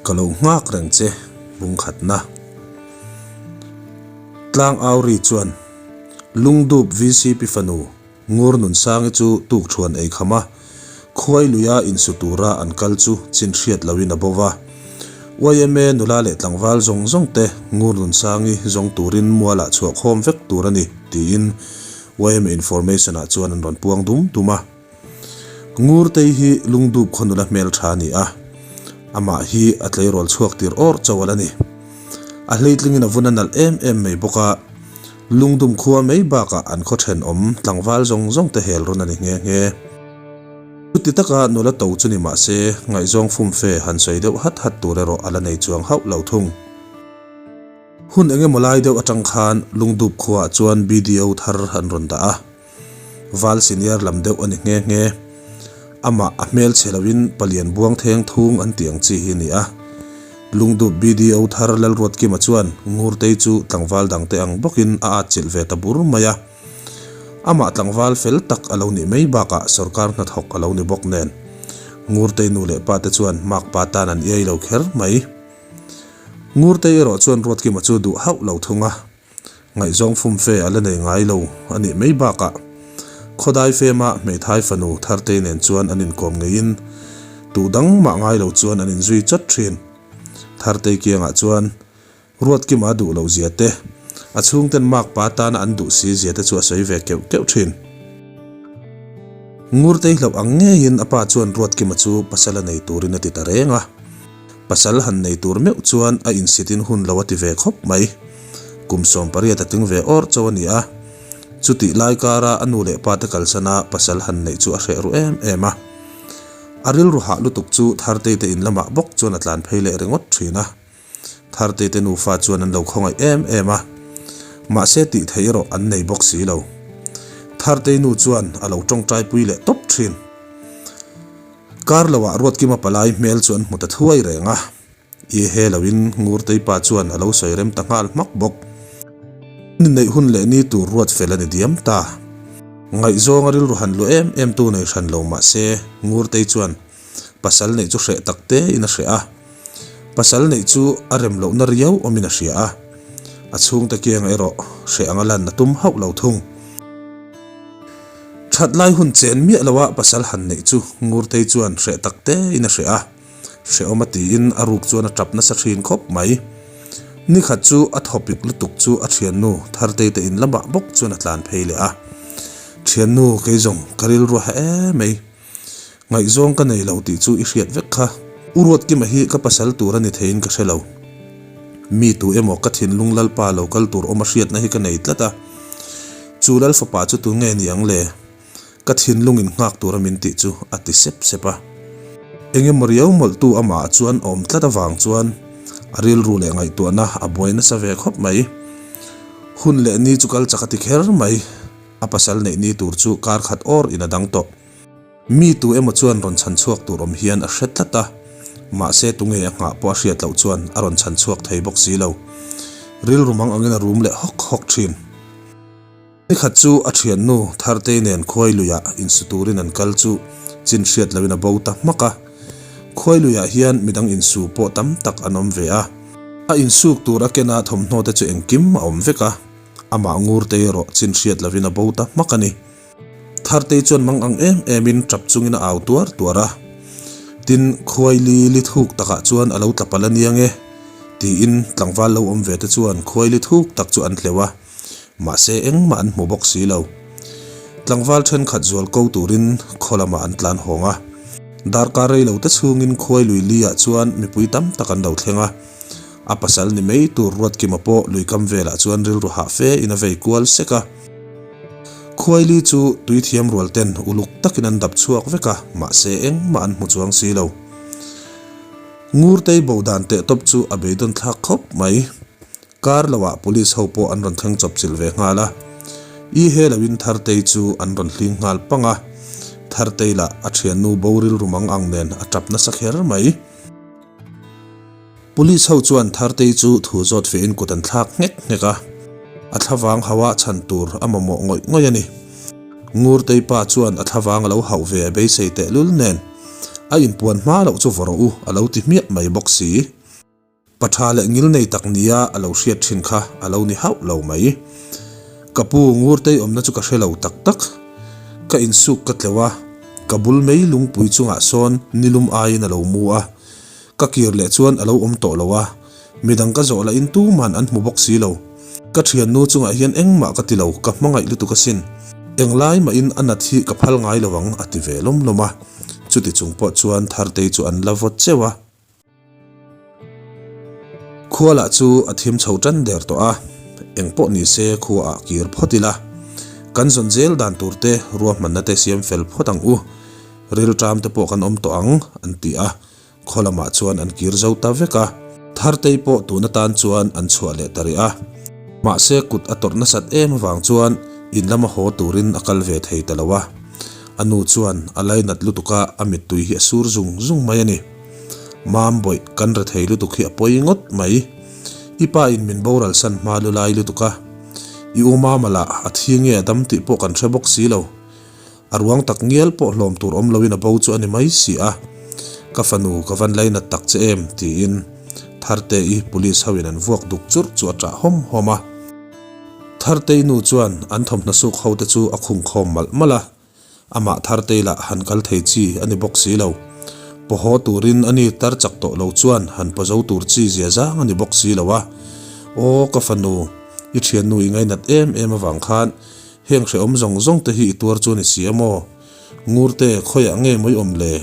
Ka lo nghak reng che bungkhatna. Tlang Auri chuan Lungdup VCP fanu Ngur Nunsangi chu tukṭhuan ei kham a, khuai luia insu tura an kal chu chin hriat loin a bo va. Yma nula leh tlangval zawng zawng te Ngur Nunsangi zawng turin mualah chhuah khawm vek tur a ni tiin yma information ah chuan an rawn puang dum dum a. Ngurtei hi lungdup khaw nula hmel tha a ni a, amah hi a tleirawl chhuak tir awr chauh a la ni. A hleitlingin a vun a nalh em em mai bawk a, lungdum khua mai bakah an khaw thenawm tlangval zawng zawng te hel rawn a ni nghe nghe. Chuti taka nula to chu ni mah se, ngaihzawng fumfe han sawi deuh hat hat tur erawh a la nei chuang hauh lo thung. Hun engemaw lai deuh atang khan lungdup khuaah chuan BDO thar an rawn dah a. Val senior lam deuh a ni nghe nghe. Amah a hmel chhe loin palian buang theng thung an tih ang chi hi a ni a. Lungdup BDO thar Lalruatkima chuan Ngurtei chu tlangval dangte ang bawkin a atchilh ve ta bur mai a. Amah tlangval fel tak a lo nih mai bakah sorkar hnathawk a lo ni bawk nen. Ngurtei nu leh pate chuan makpa tan an iai lo kher mai. Ngurtei erawh chuan Ruatkima chu duh hauh lo thung a. Ngaihzawng fumfe a la nei ngai lo a nih mai bakah Khawdai fema hmeithai fanu Thartei nen chuan an inkawm ngeiin duh dang mah ngai lo chuan an inzui chawt thin. Thartei kiangah chuan Ruatkima duh loh zia te, a chhungten makpa tana an duh si zia te chu a sawi ve keuh keuh thin. Ngurtei hlauh ang ngeiin a pa chuan Ruatkima chu pasal a nei turin a ti ta reng a. Pasal han nei tur meuh chuan a insitin hun lo a ti ve khawp mai. Kum 18 a tling ve awr chauh a ni a. Chutih lai kara a nu leh pa te kalsana pasal han neih chu a hreh ru em em a. A rilru hah lutuk chu Thartei te in lamah bawk chuan a tlan phei leh ringawt thin a. Thartei te nufa chuan an lo khawngaih em em a. Mahse tih theih erawh an nei bawk si lo. Thartei nu chuan a lo tawngtai pui leh tawp thin. Kar loah Ruatkima palai hmel chu an hmu ta thuai reng a, i he loin Ngurtei pa chuan a lo sawi rem ta nghal hmak bawk. Ni neih hun leh ni tur ruat fel a ni diam ta. Ngaihzawng a rilru han luah em em tu nei hran lo mah se Ngurtei chuan pasal neih chu hreh tak te in a hreh a. Pasal neih chu a rem lohna riau awmin a hria a, a chhungte kiang erawh hreh anga lan a tum hauh lo thung. That lai hun chen miah loa pasal han neih chu Ngurtei chuan hreh tak te in a hreh a, hrehawm a tiin a ruk chuan a tap nasa thin khawp mai. Nikhat chu a thawpik lutuk chu a thiannu Thartei te in lamah bawk chuan a tlan phei leh a, Thiannu kei zawng ka rilru ha emai, ngaihzawng ka nei lo tih chu i hriat vek kha. U Ruatkima hi ka pasal tur a ni theiin ka hre lo. Mi tu emaw ka thinlung Lalpa lo kal tur awm a hriatna hi ka nei tlat a. Chu Lal fapa chu tu nge ni ang le? Ka thinlung in nghak tura min tih chu a ti sep sep a. Eng emaw riau mawlhtu amah chuan a awm tlat avang chuan a rilru leh ngaihtuahna a buai nasa ve khawp mai. Hun leh ni chu kal chak a ti kher mai. A pasal neih ni tur chu kar khat awr in a dang tawh. Mi tu emaw chuan rawn chhan chhuak tur awm hian a hre tlat a, mahse tunge a nghah pawh a hriat loh chuan a rawn chhan chhuak thei bawk si lo. Rilru mang angin a rum leh hawk hawk thin. Nikhat chu a thiannu Thartei nen khuai luiah insu turin an kal chu chin hriat loin a bo ta hmak a. Khuai luiah hian midang insu pawh tam tak an awm ve a. A insuk tur a kena thawmhnaw te chu engkim a awm vek a, amah Ngurtei erawh chin hriat loin a bo ta hmak a ni. Thartei chuan mang ang em emin tap chungin a au tuar tuar a. Tin, khuai li li thuk takah chuan a lo tla palh a nia nge? tiin tlangval lo awm ve te chuan khuai li thuk tak chu an hleuh a. Mahse engmah an hmu bawk si lo. Tlangval thenkhat zual ko turin khaw lamah an tlan hawng a. Darkar rei lo te chhungin khuai lui li ah chuan mipui tam tak an lo thleng a. A pasal ni mai tur Ruatkima pawh lui kam velah chuan rilru hah fe in a vei kual sek a. Khuaili chu tui thiam rual ten uluk takin an dap chhuak vek a, mahse engmah an hmu chuang si lo. Ngurtei bo dan teh tawp chu a beidawn thlak khawp mai. Kar loah police ho pawh an rawn thleng chawp chilh ve nghal a. I he loin Thartei chu an rawn hling nghal pang a. Thartei lah a thiannu bo rilru mang ang nen a tap nasa kher mai. Police ho chuan Thartei chu thu zawt fehin kut an thlak nghek nghek a, a thlavang hauha chhan tur a mamawh ngawih ngawih a ni. Ngurtei pa chuan a thlavang a lo hauh ve a beisei tehlul nen, a inpuan hma loh chu vaw rawh u a lo ti hmiah mai bawk si. Pa tha leh ngil nei tak nia a lo hriat thin kha a lo ni hauh lo mai. Ka pu Ngurtei awmna chu ka hre lo tak tak. Ka insuk ka tleuh a, ka bul mei lungpui chungah sawn nilum aiin a lo mu a. Ka kir leh chuan a lo awm tawh lo a, midang ka zawh lahin tuman an hmu bawk si lo. Ka thiannu chungah hian engmah ka ti lo, ka hmangaih lutuk asin. Englai mahin a nat hi ka phal ngai lo ang a ti ve lawm lawm a. Chuti chung pawh chuan Thartei chu an la vawt cheuh a. Khua lah chu a thim chho tan der tawh a, eng pawh ni se khua ah kir phawt ila. Kan zawn zel dan tur te ruahmanna te siam fel phawt ang u. Rilṭam te pawh kan awm tawh ang, an ti a. Khaw lamah chuan an kir zo ta vek a. Thartei pawh tun atan chuan an chhuah leh ta rih a. Mahse kut a tawrh nasat em avang chuan in lama haw turin a kal ve thei ta lo a. A nu chuan a lainat lutuk a, a mittui hi a sur zung zung mai a ni. Mam bawih, kan rethei lutuk hi a pawi ngawt mai. I pa in min boral san hma lu lai lutuk a. I u mama lah a thi nge a dam tih pawh kan hre bawk si lo. A ruang tak ngial pawh hlawm tur awm loin a bo chu a ni mai si a. Ka fanu ka van lainat tak che em? tiin Thartei police ho in an vuak duk churh chu a ṭah hawm hawm a. Thartei nu chuan an thawmhnaw suk ho te chu a khung khawm malh malh a. Amah Thartei lah han kal thei chi a ni bawk si lo. Paw haw turin a ni tar chak tawh lo chuan han paw zo tur chi zia zang a ni bawk si lo a. Aw ka fanu, i thiannu i ngainat em em avang khan heng hrehawm zawng zawng te hi i tuar chu a ni si a maw? Ngurte, khawiah nge mawi awm le?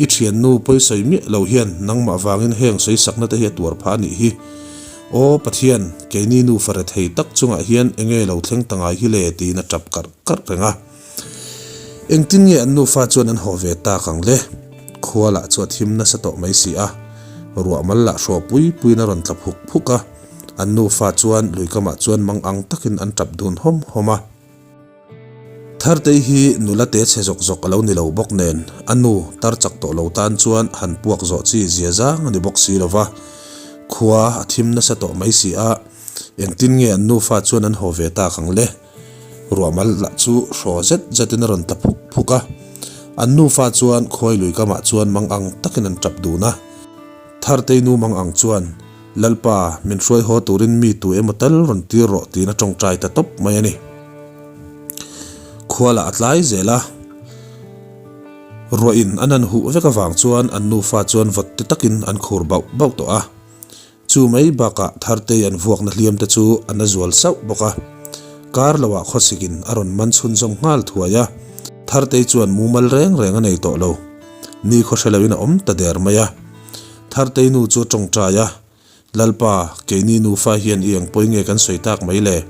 I thiannu pawi sawi miah lo hian nangmah vangin heng sawisakna te hi a tuar phah a nih hi. Aw Pathian, keini nufa rethei tak chungah hian enge lo thleng ta ngai hi le tiin a tap karh karh reng a. Engtin nge an nufa chuan an haw ve tak ang le? Khua lah chu a thim nasa tawh mai si a, ruah mal lah hraw pui puiin a rawn tla phuk phuk a. An nufa chuan luikamah chuan mang ang takin an tap dun hawm hawm a. Thartei hi nula te chhe zawk zawk a lo ni lo bawk nen, a nu tar chak tawh lo tan chuan han puak zawh chi zia zang a ni bawk si lo va. Khua a thim nasa tawh mai si a, engtin nge an nufa chuan an haw ve tak ang le? Ruahmal lah chu hraw zet zetin a rawn tla phuk phuk a. An nufa chuan khawi lui kamah chuan mang ang takin an tap dun a. Thartei nu mang ang chuan, Lalpa, min hruai haw turin mi tu emaw tal rawn tir rawh tiin a tawngtai ta tawp mai a ni. Khua lah a tlai zel a. Ruahin an han huh vek avang chuan an nufa chuan vawt ti takin an khur bauh bauh tawh a. Chu mai bakah Thartei an vuakna hliam te chu a na zual sauh bawk a. Kar loah khawsikin a rawn man chhunzawm nghal thuai a. Thartei chuan mumal reng reng a nei tawh lo. Ni khaw hre loin a awm ta der mai a. Thartei nu chu a tawngtai a, Lalpa, keini nufa hian i eng pawi nge kan sawi tak mai le?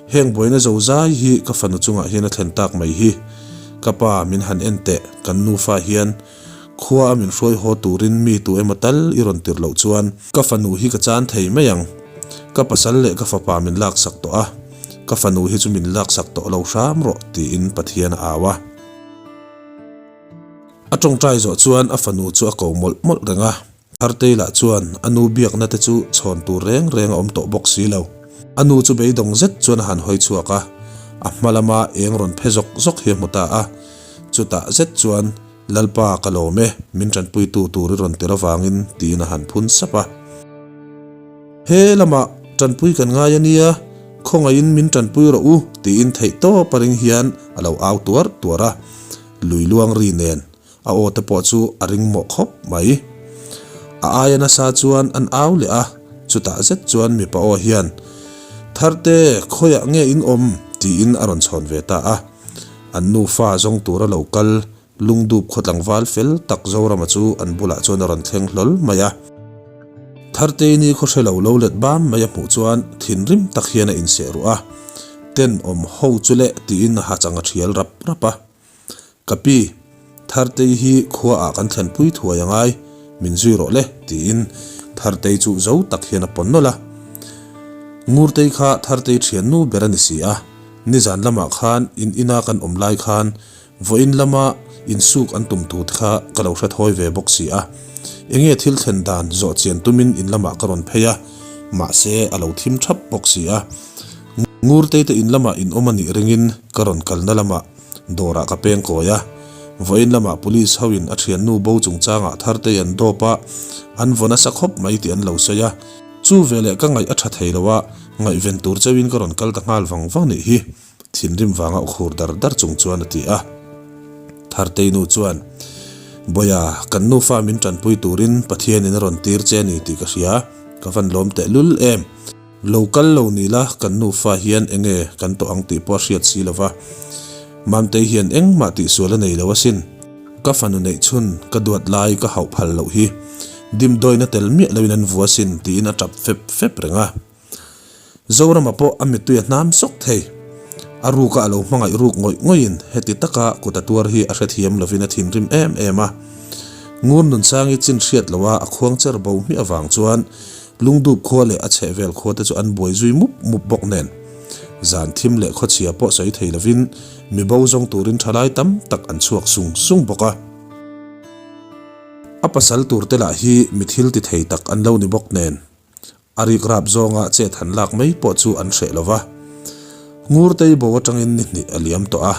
Heng buaina zo zai hi ka fanu chungah hian a thlen tak mai hi. Ka pa, min han en teh, kan nufa hian khua a min hruai haw turin mi tu emaw tal i rawn tirh loh chuan ka fanu hi ka chan thei mai ang. Ka pasal leh ka fapa min laksak tawh a, ka fanu hi chu min laksak tawh lo hram rawh, tiin Pathian a au a. A tawngtai zawh chuan a fanu chu a ko mawlh mawlh reng a, Thartei lah chuan a nu biakna te chu chhawn tur reng reng a awm tawh bawk si lo. A nu chu beidawng zet chuan a han hawi chhuak a, a hma lama eng rawn phe zawk zawk hi a hmu ta a. Chutah zet chuan, Lalpa ka lawm e, min tanpuitu tur i rawn tir avangin, tiin a han phun sap a. He lamah tanpui kan ngai a nia, khawngaihin min tanpui rawh u, tiin theihtawp a ring hian a lo au tuar tuar a. Lui luang ri nen a aw te pawh chu a ring mawh khawp mai. A aia nasa chuan an au leh a, chutah zet chuan mipa aw hian, Tharte, khawiah nge in awm? tiin a rawn chhawn ve ta a. An nufa zawng tura lo kal lungdup khaw tlangval fel tak Zorama chu an bulah chuan a rawn thleng hlawl mai a. Tharteini khaw hre lo lo let bam mai a hmuh chuan thinrim tak hian a inseh ruh a. Tenawm ho chu leh tiin a ha chang a thial rap rap a. Ka pi, Thartei hi khua ah kan thlenpui thuai a ngai, min zui rawh le tiin Thartei chu zo tak hian a pawn nawlh a. Ngurtei kha Thartei thiannu ber a ni si a, nizan lamah khan in ina kan awm lai khan Vawiin lama insuk an tum tut kha ka lo hre thawi ve bawk si a. Enge thil thlen dan zawh chian tumin in lamah ka rawn phei a, mahse a lo thim thap bawk si a. Ngurtei te in lamah in awm a nih ringin ka rawn kalna lamah dawrah ka peng kawi a. Vawiin lamah Police hoin a thiannu bo chungchangah Thartei an dawp a, an vaw nasa khawp mai tih an lo sawi a. Chu veleh ka ngaih a tha thei lo a, ngaihven tur chauhin ka rawn kal ta nghal vang vang nih hi. Thinrim vanga khur dar dar chung chuan a ti a. Thartei nu chuan, Bawia, kan nufa min tanpui turin Pathianin a rawn tir che a ni tih ka hria, ka van lawm tehlul em. Lo kal lo ni la, kan nufa hian enge kan tawh ang tih pawh a hriat si lo va. Mamtei hian engmah tihsual a nei lo asin. Ka fanu neih chhun ka duat lai ka hauh phal loh hi. Dimdawina tel miah loin an vua sin tiin a tap fep fep reng a. Zorama pawh a mittui a hnam sawk thei. A ruka a lo hmangaih ruk ngawih ngawihin heti taka kut a tuar hi a hrethiam lovin a thinrim em em a. Ngur Nunsangi chin hriat loha a khuang cher bo hmiah avang chuan Lungdup khua leh a chhehvel khua te chu an buai zui mup mup bawk nen. Zan thim leh khawchhia pawh sawi thei lovin mi bo zawng turin thalai tam tak an chhuak sung sung bawk a. A pasal tur te lah hi mi thil ti thei tak an lo ni bawk nen. A rik rap zawnga chet han lak mai pawh chu an hreh lo va. Ngurtei bo atangin ni hnih a liam tawh a.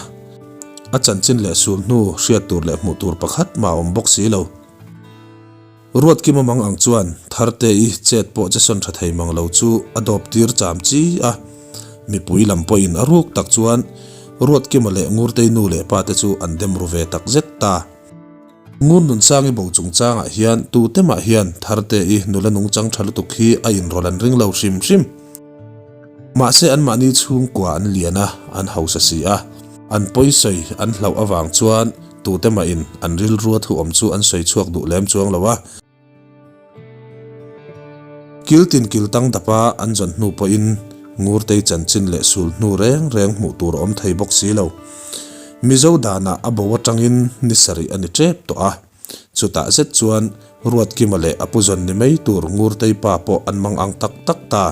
A chanchin leh sul hnu hriat tur leh hmuh tur pakhat mah a awm bawk si lo. Ruatkima mang ang chuan Tharte-i chet pawh che sawn tha thei mang lo chu a dawp tir cham chi a. Mipui lam pawhin a ruk tak chuan Ruatkima leh Ngurtei nu leh pa te chu an dem ru ve tak zet ta. Ngur Nunsangi bo chungchangah hian tute mah hian Tharte-i nula nungchang tha lutuk hi a inrawlh an ring lo hrim hrim. Mahse anmahni chhungkua an lian a, an hausa si a. An pawisawi an hlauh avang chuan tute mahin an rilrua thu awm chu an sawi chhuak duh lem chuang lo a. Kil tin kil tang dapa an zawn hnu pawhin Ngurtei chanchin leh sul hnu reng reng hmuh tur a awm thei bawk si lo. Mizo danah a bo atangin ni sarih a ni tep tawh a. Chutah zet chuan Ruatkima leh a pu zawn ni mai tur Ngurtei pa pawh an mang ang tak tak ta.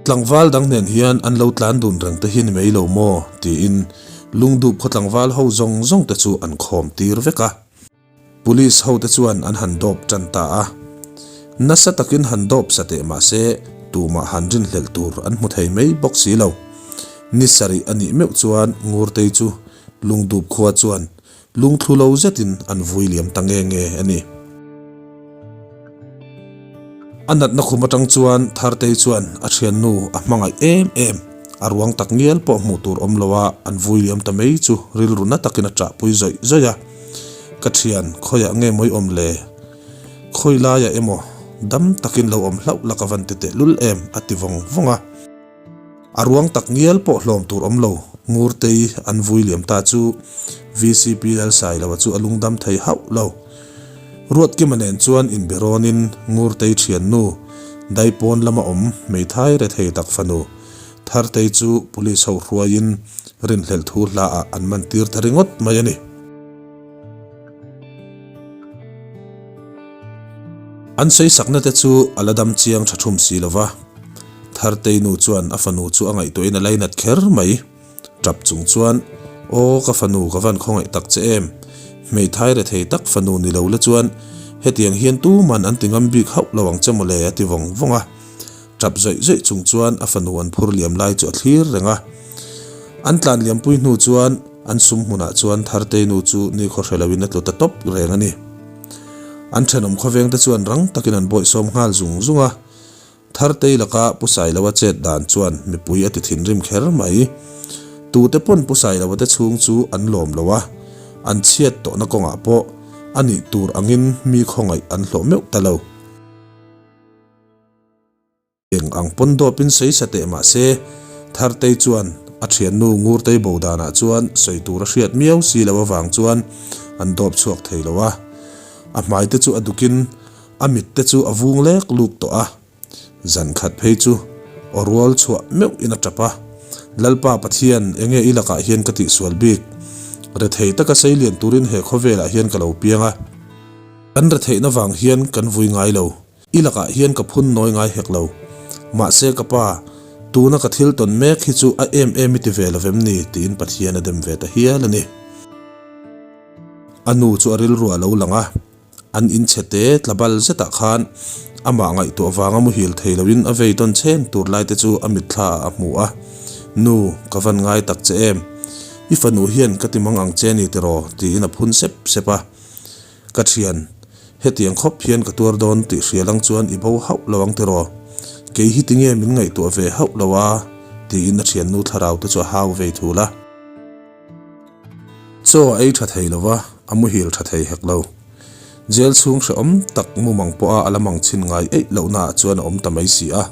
Tlangval dang nen hian an lo tlan dun reng te hi ni mai lo maw? tiin Lungdup khaw tlangval ho zawng zawng te chu an khawm tir vek a. Police ho te chuan an han dawp tan ta a. Nasa takin han dawp sa teh mah se tumah han rinhlelh tur an hmu thei mai bawk si lo. Ni sarih a nih meuh chuan Ngurtei chu Lungdup khua chuan Lungthlu lo zetin an vui liam ta nge nge a ni. A natna khum atang chuan Thartei chuan a thiannu a hmangaih em em, a ruang tak ngial pawh hmuh tur awm loa an vui liam ta mai chu rilru na takin a ṭahpui zawih zawih a. Ka thian, khawiah nge mawi awm le? Khawi laiah emaw dam takin lo awm hlauh la ka van ti tehlul em a ti vawng vawng a. A ruang tak ngial pawh hlawm tur awm lo, Ngurtei an vui liam ta chu vcp Lalsailoa chu a lungdam thei hauh lo. Ruatkima nen chuan inbe rawnin Ngurtei thiannu, Daipawn lama awm hmeithai rethei tak fanu Thartei chu Police ho hruaiin rinhlelh thu hlaah an man tir ta ringawt mai a ni. An sawisakna te chu a la dam chiang tha thum si lo va. Thartei nu chuan a fanu chu a ngaihtuahin a lainat kher mai. Tap chung chuan, Aw ka fanu ka van khawngaih tak che em? Hmeithai rethei tak fanu ni lo la chuan hetiang hian tuman an ti ngam bik hauh lo ang che mawle a ti vawng vawng a. Tap zawih zawih chung chuan a fanu an phur liam lai chu a thlir reng a. An tlan liampui hnu chuan an sum hmunah chuan Thartei nu chu nikhaw hre loin a tlu ta tawp reng a ni. An thenawm khawveng te chuan rang takin an bawihsawm nghal zung zung a. Thartei laka Pu Sailoa chet dan chuan mipui a ti thinrim kher mai. Tute pawn Pu Sailoa te chhung chu an lawm lo a, an chhiat tawhna kawngah pawh a nih tur angin mi khawngaih an hlawh meuh ta lo. Eng ang pawn dawpin sawi sa teh mah se, Thartei chuan a thiannu Ngurtei bo danah chuan sawi tur a hriat miau si lo avang chuan an dawp chhuak thei lo a. A hmai te chu a dukin a mit te chu a vung lek luk tawh a. Zan khat phei chu aw rual chhuah meuh in a tap a, Lalpa Pathian, enge i lakah hian ka tihsual bik? Rethei taka sei lian turin he khawvelah hian ka lo piang a. Kan retheihna vang hian kan vui ngai lo. I lakah hian ka phun nawi ngai hek lo. Mahse ka pa, tuna ka thil tawn mek hi chu a em em i ti ve lo vem ni? tiin Pathian a dem ve ta hial a ni. A nu chu a rilru a lo lang a, an inchhe te tla bal zetah khan amah ngaihtuah vanga muhil thei loin a vei tawn chhen tur lai te chu a mitthla ah a hmu a. Nu, ka van ngai tak che em? I fanu hian ka ti mang ang che ni tiraw? tiin a phun sep sep a. Ka thian, hetiang khawp hian ka tuar dawn tih hria lang chuan i bo hauh lo ang tiraw? Kei hi tinge min ngaihtuah ve hauh lo a? tiin a thiannu thlarau te chu a hau vei thul a. Chaw a ei tha thei lo va, a muhil tha thei hek lo. Jail chhung hrehawm tak mumang pawha a la mang chhin ngai eih lohnaah chuan a awm ta mai si a.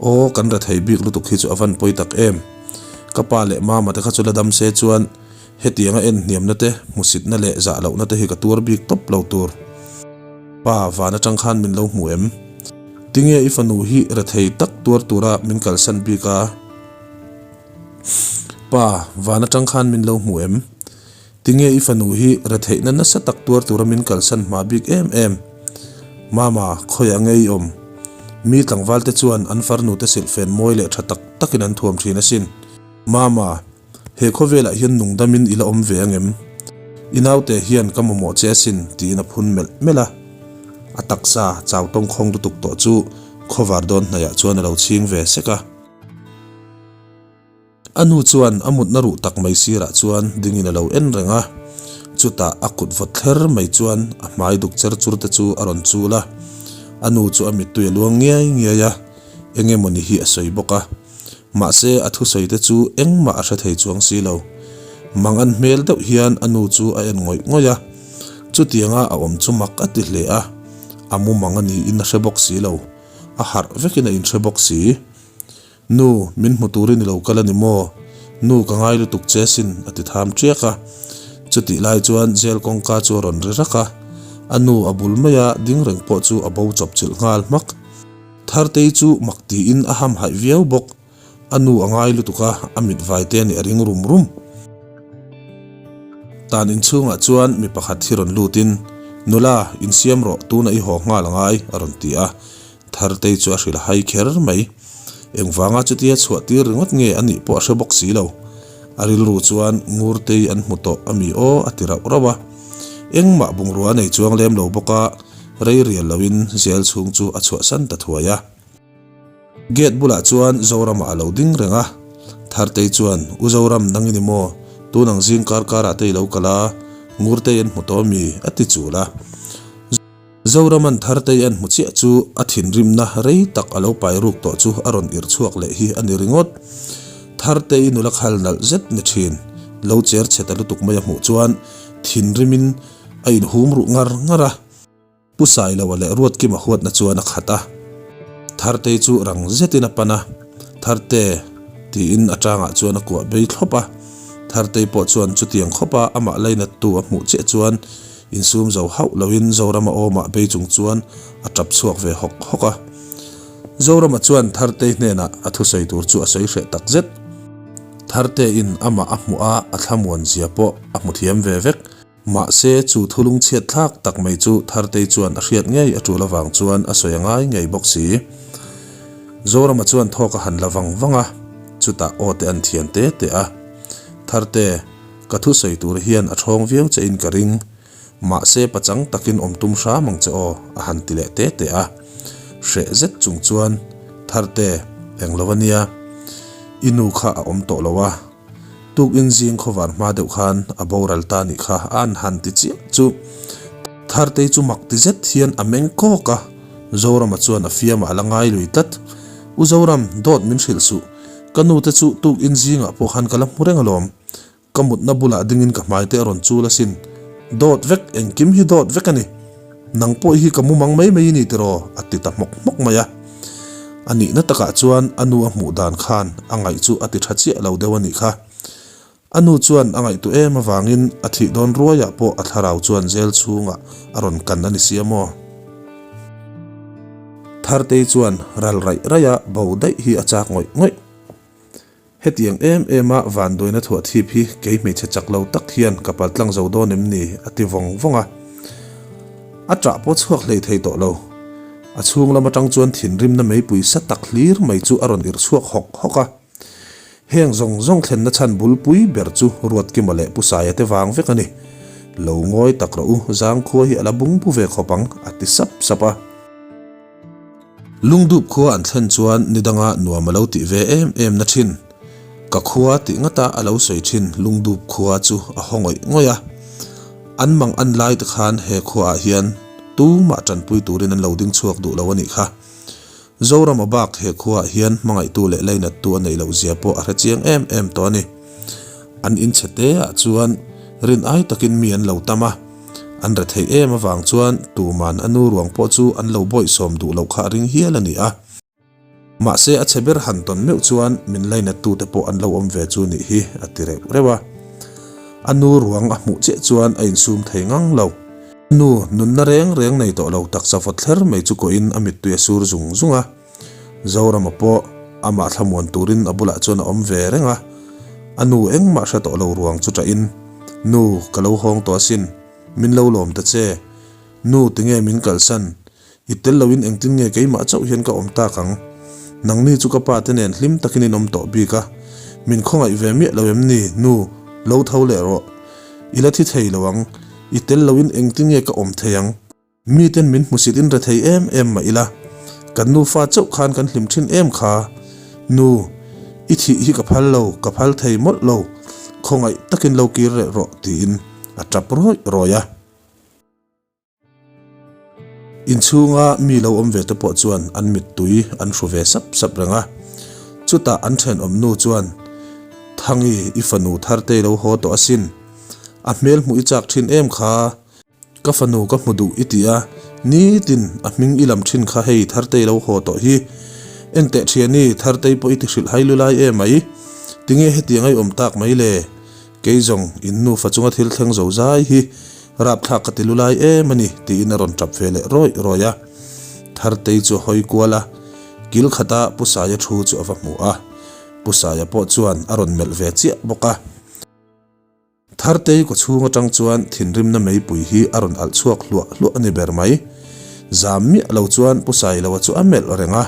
Aw, kan rethei bik lutuk hi chu a van pawi tak em. Ka pa leh mama te kha chu la dam se chuan hetianga en hniamna te, hmusitna leh zah lohna te hi ka tuar bik tawp lo tur. Pa, van atang khan min lo hmu em? Tinge i fanu hi rethei tak tuar tura min kalsan bik a? Pa, van atang khan min lo hmu em? Tinge i fanu hi retheihna nasa tak tuar tura min kalsan hma bik em em? Mama, khawiah nge i awm? Mi tlangval te chuan an farnu te silhfen mawi leh tha tak takin an thuam thin asin. Mama, he khawvelah hian nungdamin i la awm ve angem? I naute hian ka mamawh che asin tiin a phun melh melh a. A taksa chau tawngkhawng lutuk tawh chu khawvar dawn hnaiah chuan a lo chhing ve sek a. A nu chuan a mutna ruh tak mai sirah chuan dingin a lo en reng a, chutah a kut vawt thler mai chuan a hmai duk cher chur te chu a rawn chul a. A nu chu a mittui a luang ngiai ngiai a, eng emawni hi a sawi bawk a. Mahse a thusawi te chu engmah a hre thei chuang si lo. Mang an hmel deuh hian a nu chu a en ngawih ngawih a, chutianga a awm chu mak a ti hle a, a mumang a niin a hre bawk si lo, a harh vekin a inhre bawk si. Nu, min hmu turin i lo kal a ni maw? Nu, ka ngai lutuk che asin, a ti tham ṭiak a. Chutih lai chuan jail kawngka chu a rawn ri rak a, a nu a bul maia ding reng pawh chu a bo chawp chilh nghal hmak. Thartei chu mak tiin a hamhaih viau bawk. A nu a ngai lutuk a, a mit vai te nih a ring rum rum. Tan inchhungah chuan mi pakhat hi rawn lutin, Nula, insiam rawh, tunah i haw nghal a ngai, a rawn ti a. Thartei chu a hrilh a hai kher mai. Engvanga chutia chhuah tir ringawt nge a nih pawh a hre bawk si lo. A rilru chuan Ngurtei an hmu tawh a mi aw a ti rauh rauh a. Engmah bungrua a nei chuang lem lo bawk a, rei rial loin zel chhung chu a chhuahsan ta thuai a. Gate bulah chuan Zoramah a lo ding reng a. Thartei chuan, U Zoram, nang i ni maw? Tun ang zing kar karah te i lo kal a, Ngurtei an hmu tawh a mi? a ti chul a. Zoraman Thartei an hmu chiah chu a thinrimna rei tak a lo pai ruk tawh chu a rawn irh chhuak leh hi a ni ringawt. Thartei nula khal nalh zet ni thin, lo cher chhe ta lutuk mai a hmuh chuan thinrimin a inhum ruh ngar ngar a. Pu Sailoa leh Ruatkima huatna chuan a khat a. Thartei chu rang zetin a pan a, Tharte! tiin a tangah chuan a kuah bei thlawp a. Thartei pawh chuan chutiang khawpa amah lainattu a hmuh chiah chuan Insum zo hauh loin Zorama awmah bei chung chuan a tap chhuak ve hawk hawk a. Zorama chuan Thartei hnenah a thusawi tur chu a sawi hreh tak zet. Tharteiin amah a hmuh a, a thlamuan zia pawh a hmu thiam ve vek. Mahse, chu thulung chhiat thlak tak mai chu Thartei chuan a hriat ngei a tul avang chuan a sawi a ngai ngei bawk si. Zorama chuan thawk a han la vang vang a, chutah aw te an thian te te a. Tharte. Ka thusawi tur hian a ṭhawng viau che in ka ring. Mahse pachang takin awm tum hram ang che aw, a han ti leh te te a. Hreh zet chung chuan, Tharte, eng lo a nia. I nu kha a awm tawh lo a. Tukin zing khawvar hma deuh khan a boral ta nih kha a an han ti chiah chu. Thartei chu mak ti zet hian a meng kawk a. Zorama chuan a fiamah a la ngai lui tlat. U Zoram, dawt min hrilh suh. Ka nu te chu tukin zingah pawh khan ka la hmu reng alawm. Ka mutna bulah dingin ka hmai te a rawn chul asin. Dawt vek, engkim hi dawt vek a ni. Nang pawh hi ka mumang mai mai i ni tiraw? a ti ta hmawk hmawk mai a. A nihna takah chuan a nu a hmuh dan khan a ngaih chu a ti tha chiah lo deuh a nih kha. A nu chuan a ngaihtuah em avangin a thih dawn ruaiah pawh a thlarau chuan jail chhungah a rawn kan a ni sia maw? Thartei chuan ral raih raih a bo daih hi a chak ngawih ngawih. Hetiang em em a vanduaina thuah thip hi kei hmeichhe chak lo tak hian ka pal tlang zo dawn em ni? a ti vawng vawng a. A ṭah pawh chhuak hlei thei tawh lo. A chhung lam aṭang chuan thinrimna meipui sa tak hlir mai chu a rawn irh chhuak hawk hawk a. Heng zawng zawng thlenna chhan bulpui ber chu Ruatkima leh Pu Saia te vang vek a ni. Lo ngawi tak rawh u, zangkhua hi a la bungbu ve khawp ang, a ti sap sap a. Lungdup khua an thlen chuan ni danga nuam a lo tih ve em em na thin. Ka khua tih ngata a lo sawi thin Lungdup khua chu a haw ngawih ngawih a. An mang an lai te khan he khuaah hian tumah tanpui turin an lo ding chhuak duh lo a nih kha. Zorama bak he khuaah hian hmangaihtu leh lainattu a neih loh zia pawh a hre chiang em em tawh a ni. An inchhe te ah chuan rin ai takin mi an lo tam a, an retheih em avang chuan tuman a nu ruang pawh chu an lo bawihsawm duh loh kha a ring hial a ni a. Mahse a chhe ber han tawn meuh chuan min lainattu te pawh an lo awm ve chu nih hi a ti reuh reuh a. A nu ruang a hmuh chiah chuan a insum thei ngang lo. A nu nunna reng reng nei tawh lo taksa vawt thler mai chu kawhin a mittui a sur zung zung a. Zorama pawh amah thlamuan turin a bulah chuan a awm ve reng a. A nu engmah hre tawh lo ruang chu ṭahin, Nu, ka lo hawng tawh asin. Min lo lawm ta che. Nu, tinge min kalsan? I tel loin engtin nge keimah chauh hian ka awm tak ang? Nangni chu ka pa te nen hlim takin in awm tawh bik a, min khawngaih ve miah lo em ni? Nu, lo tho leh rawh. I la thi thei lo ang. I tel loin engtin nge ka awm thei ang? Miten min hmusit in rethei em em mah ila, kan nufa chauh khan kan hlim thin em kha. Nu, i thih hi ka phal lo, ka phal thei mawlh lo. Khawngaih takin lo kir leh rawh, tiin a tap rawih rawih a. Inchhunga mi lo awm ve te pawh chuan an mittui an hru ve sap sap reng a. Chutah an thenawm nu chuan, Thangi, i fanu Thartei lo haw tawh asin. A hmel hmuh i chak thin em kha. Ka fanu ka hmu duh i ti a, nitin a hming i lam thin kha hei Thartei lo haw tawh hi. Enteh thiani, Thartei pawh i ti hrilh hai lulai em mai. Tinge hetiang a i awm tak mai le? Kei zawng in nufa chunga thil thleng zo zai hi rapthlak ka ti lulai em a ni tiin a rawn tap ve leh rawih rawih a. Thartei chu a hawi kual a, kil khata Pu Saia thu chu a va hmu a. Pu Saia pawh chuan a rawn melh ve chiah bawk a. Thartei kawchhung atang chuan thinrimna meipui hi a rawn alh chhuak hluah hluah a ni ber mai. Zam miah lo chuan Pu Sailoa chu a melh reng a.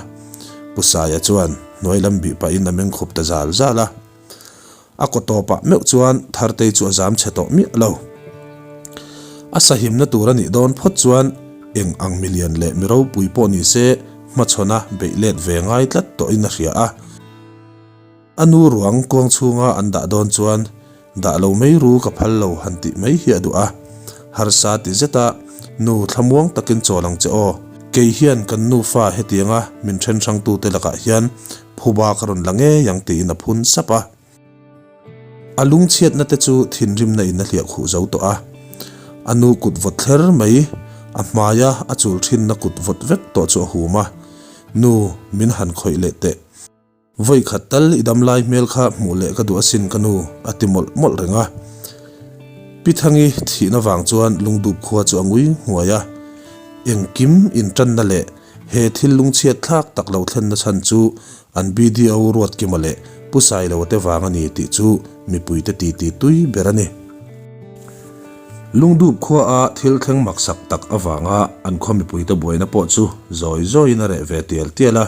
Pu Saia chuan hnuai lam bih pahin a meng khup ta zal zal a. A kaw tawpah meuh chuan Thartei chu a zam chhe tawh miah lo. A sahimna tur a nih dawn phawt chuan eng ang milian leh mi ropui pawh ni se hmachhawna beih let ve ngai tlat tawhin a hria a. A nu ruang kuang chhunga an dah dawn chuan dah lo mai ru ka phal lo han tih mai hi a duh a. Harsa ti zeta nu thlamuang takin chawl ang che aw. Kei hian kan nufa hetianga min then hrangtute lakah hian Phuba ka rawn la ngei ang tiin a phun sap a. A lungchhiatna te chu thinrimna in a hliah khuh zo tawh a. A nu kut vawt thler mai, a hmaia a chul thinna kut vawt vek tawh chu a hum a. Nu, min han khawih leh teh. Vawi khat tal i dam lai hmel kha hmuh leh ka duh asin ka nu, a ti mawlh mawlh reng a. Pi Thangi thihna vang chuan lungdup khua chu a ngui nghuai a. Engkim intanna leh He thil lungchhiat thlak tak lo thlenna chhan chu an BDO Ruatkima leh Pu Sailoa te vang a ni tih chu mipuite titi tui ber a ni. Lungdup khuaa thil thleng maksak tak avanga an khaw mipuite buaina pawh chu zawi zawiin a reh ve tial tial a.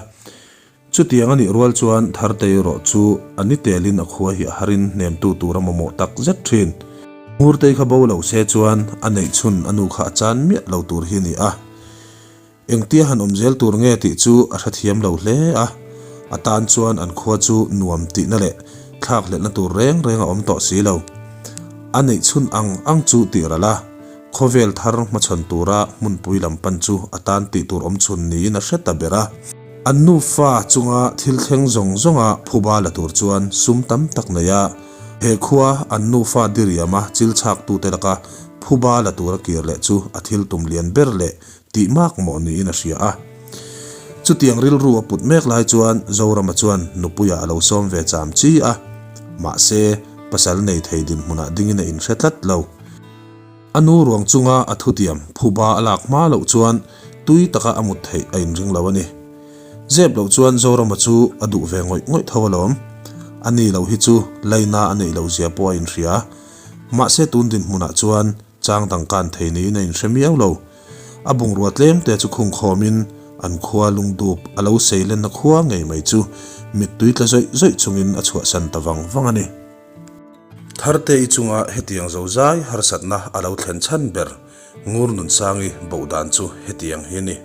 Chutiang a nih rual chuan Thartei erawh chu a ni telin a khua hi a harin hnemtu tur a mamawh tak zet thin. Ngurtei kha bo lo se chuan a neih chhun a nu kha a chan miah lo tur hi a ni a. Engtia han awm zel tur nge tih chu a hrethiam lo hle a, a tan chuan an khua chu nuam tihna leh thlakhlelhna tur reng reng a awm tawh si lo. A neih chhun ang ang chu tih ral a, khawvel thar hmachhawn tura hmunpui lam pan chu a tan tih tur awm chhun niin a hre ta ber a. An nufa chunga thil thleng zawng zawnga phuba la tur chuan sum tam tak nei a, he khua an nufa diriama chil chhaktute laka phuba la tura kir leh chu a thil tum lian ber leh Tih mak mawh niin a hria a. Chutiang rilru a put mek lai chuan Zorama chuan nupuia a lo sawm ve cham chi a. Mahse, pasal nei thei dinhmunah dingin a inhre tlat lo. A nu ruang chunga a thutiam phuba a lak hma loh chuan tui taka a mut theih a inring lo a ni. Zep loh chuan Zorama chu a duh ve ngawih ngawih tho alawm. A ni lo hi chu laina a neih loh zia pawh a inhria. Mahse tun dinhmunah chuan Chang dang kan thei niin a inhre miau lo. A bungrua tlem te chu khung khawmin an khua lungdup a lo sei lenna khua ngei mai chu mittui tla zawih zawih chungin a chhuahsan ta vang vang a ni. Tharte-i chunga hetiang zozai harsatna a lo thlen chhan ber Ngur Nunsangi boh dan chu hetiang hi a ni.